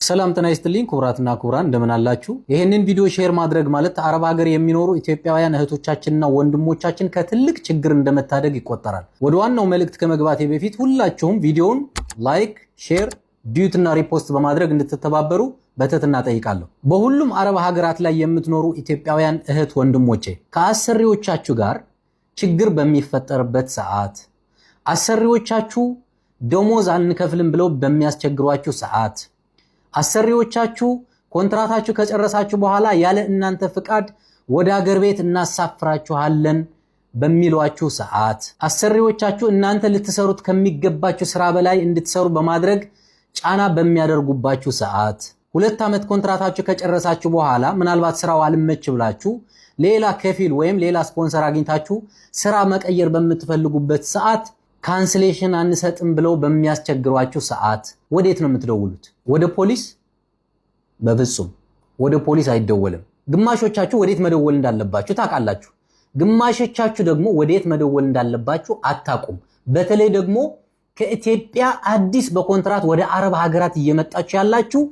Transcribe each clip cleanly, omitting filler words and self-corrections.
ሰላም ጤና ይስጥልኝ ክቡራትና ክቡራን፣ እንደምን አላችሁ? ይህንን ቪዲዮ share ማድረግ ማለት አረብ ሀገር የሚኖሩ ኢትዮጵያውያን እህቶቻችንና ወንድሞቻችን ከትልቅ ችግር እንደመታደግ ይቆጠራል። ወደ ዋናው መልእክት ከመግባቴ በፊት ሁላችሁም ቪዲዮውን like፣ share፣ duet እና repost በማድረግ እንድትተባበሩ በትህትና ጠይቃለሁ። በሁሉም አረብ ሀገራት ላይ የምትኖሩ ኢትዮጵያውያን እህት ወንድሞቼ፣ ከአሰሪዎቻችሁ ጋር ችግር በሚፈጠርበት ሰዓት፣ አሰሪዎቻችሁ ደሞዝ አንከፍልም ብለው በሚያስቸግሯችሁ ሰዓት፣ አሰሪዎቻችሁ ኮንትራታችሁ ከጨረሳችሁ በኋላ ያለ እናንተ ፍቃድ ወደ አገር ቤት እናሳፍራችኋለን በሚሏችሁ ሰዓት፣ አሰሪዎቻችሁ እናንተ ልትሰሩት ከሚገባችሁ ስራ በላይ እንድትሰሩ በማድረግ ጫና በሚያደርጉባችሁ ሰዓት፣ 2 ዓመት ኮንትራታችሁ ከጨረሳችሁ በኋላ ምናልባት ስራው አልመች ብላችሁ ሌላ ከፊል ወይም ሌላ ስፖንሰር አግኝታችሁ ስራ መቀየር በምትፈልጉበት ሰዓት cancellation አንሰጥም ብለው በሚያስቸግሯችሁ ሰዓት ወዴት ነው የምትደውሉት? ወደ ፖሊስ? በፍጹም ወደ ፖሊስ አይደወልም። ግማሾቻችሁ ወዴት መደወል እንዳለባችሁ ታውቃላችሁ። ግማሾቻችሁ ደግሞ ወዴት መደወል እንዳለባችሁ አታውቁም። በተለይ ደግሞ ከኢትዮጵያ አዲስ በኮንትራት ወደ አረብ ሀገራት እየመጣችሁ ያላችሁ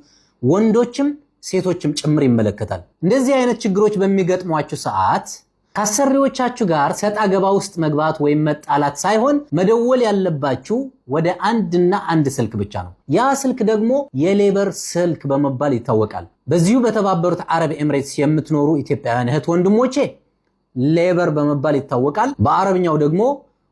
ወንዶችም ሴቶችም ጭምር ይመለከታል። እንደዚህ አይነት ችግሮች በሚገጥሟችሁ ሰዓት ከአሰሪዎቻችሁ ጋር ሰጣ ገባ ውስጥ መግባት ወይም መጣላት ሳይሆን መደወል ያለባችሁ ወደ አንድና አንድ ስልክ ብቻ ነው። ያ ስልክ ደግሞ የ labor ስልክ በመባል ይታወቃል። በዚሁ በተባበሩት አረብ ኤምሬትስ የምትኖሩ ኢትዮጵያውያን እህት ወንድሞቼ labor በመባል ይታወቃል። በአረብኛው ደግሞ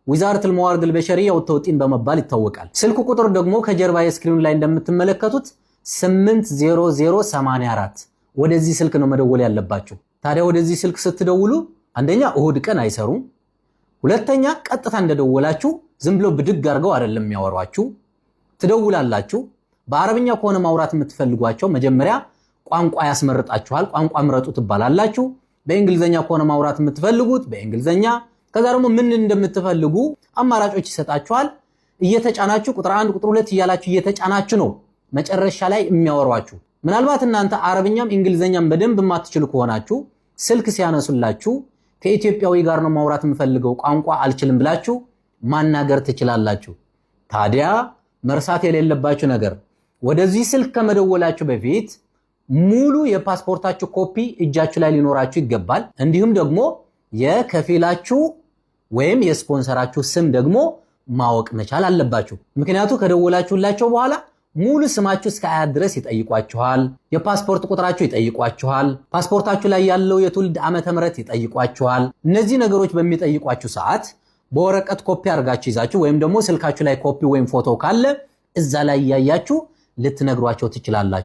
وزارة الموارد البشرية والتوطين በመባል ይታወቃል። ስልክ ቁጥር ደግሞ ከጀርባ የ screen ኑ ላይ እንደምትመለከቱት 80084፣ ወደዚህ ስልክ ነው መደወል ያለባችሁ። ታዲያ ወደዚህ ስልክ ስትደውሉ አንደኛ እሁድ ቀን አይሰሩም። ሁለተኛ ቀጥታ እንደደወላችሁ ዝም ብሎ ብድግ አድርገው አይደለም የሚያወሯችሁ። ትደውላላችሁ። በአረብኛ ከሆነ ማውራት የምትፈልጓቸው መጀመሪያ ቋንቋ ያስመርጣችኋል። ቋንቋ ምረጡ ትባላላችሁ። በእንግሊዘኛ ከሆነ ማውራት የምትፈልጉት በእንግሊዘኛ፣ ከዛ ደግሞ ምን እንደምትፈልጉ አማራጮች ይሰጣችኋል። እየተጫናችሁ ቁጥር 1፣ ቁጥር 2 እያላችሁ እየተጫናችሁ ነው መጨረሻ ላይ የሚያወሯችሁ። ምናልባት እናንተ አረብኛም እንግሊዘኛም በደንብ የማትችሉ ከሆናችሁ ስልክ ሲያነሱላችሁ ከኢትዮጵያዊ ጋር ነው ማውራት የምፈልገው፣ ቋንቋ አልችልም ብላችሁ ማናገር ትችላላችሁ። ታዲያ መርሳት የሌለባችሁ ነገር፣ ወደዚህ ስልክ ከመደወላችሁ በፊት ሙሉ የፓስፖርታችሁ ኮፒ እጃችሁ ላይ ሊኖራችሁ ይገባል። እንዲሁም ደግሞ የከፊላችሁ ወይም የስፖንሰራችሁ ስም ደግሞ ማወቅ መቻል አለባችሁ። ምክንያቱ ከደወላችሁላቸው በኋላ ሙሉ ስማችሁ እስከ አያት ድረስ ይጠይቋችኋል። የፓስፖርት ቁጥራችሁ ይጠይቋችኋል። ፓስፖርታችሁ ላይ ያለው የትውልድ ዓመተ ምህረት ይጠይቋችኋል። እነዚህ ነገሮች በሚጠይቋችሁ ሰዓት በወረቀት ኮፒ አድርጋችሁ ይዛችሁ ወይም ደግሞ ስልካችሁ ላይ ኮፒ ወይም ፎቶ ካለ እዛ ላይ እያያችሁ ልትነግሯቸው ትችላላችሁ።